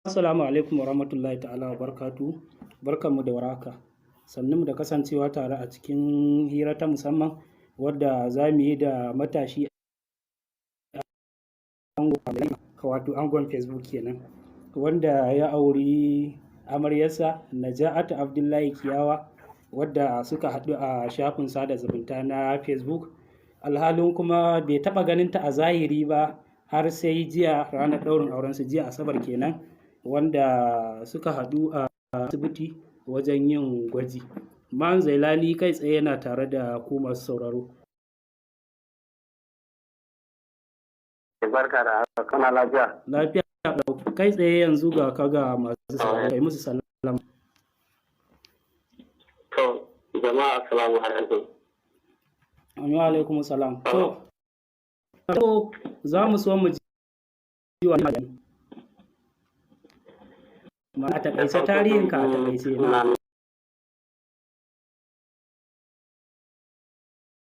Assalamu alaikum wa rahmatullahi ta'ala wa barakatu. Barkanmu da warhaka. Sannunmu da kasancewa tare a cikin hira ta musamman wadda za mu yi da matashi ango, wato angon Facebook kenan, wanda ya auri amaryarsa Naja'atu Abdullahi Kiyawa, wadda suka haɗu a shafin sada zumunta na Facebook. Alhalin kuma bai taɓa ganinta a zahiri ba har sai jiya, ranar ɗaurin aurensu, jiya Asabar kenan, wanda suka haɗu a asibiti wajen yin gwaji. Man Zailani kai tsaye yana tare da ku masu sauraro. Barka da haka, kana lafiya? Lafiya lau. Kai tsaye yanzu ga ka ga masu sauraro, kai musu sallama. To, jama'a, assalamu alaikum. Wa alaikum salam. To, za mu so mu ji wa ma a taƙaice tarihinka a taƙaice. Na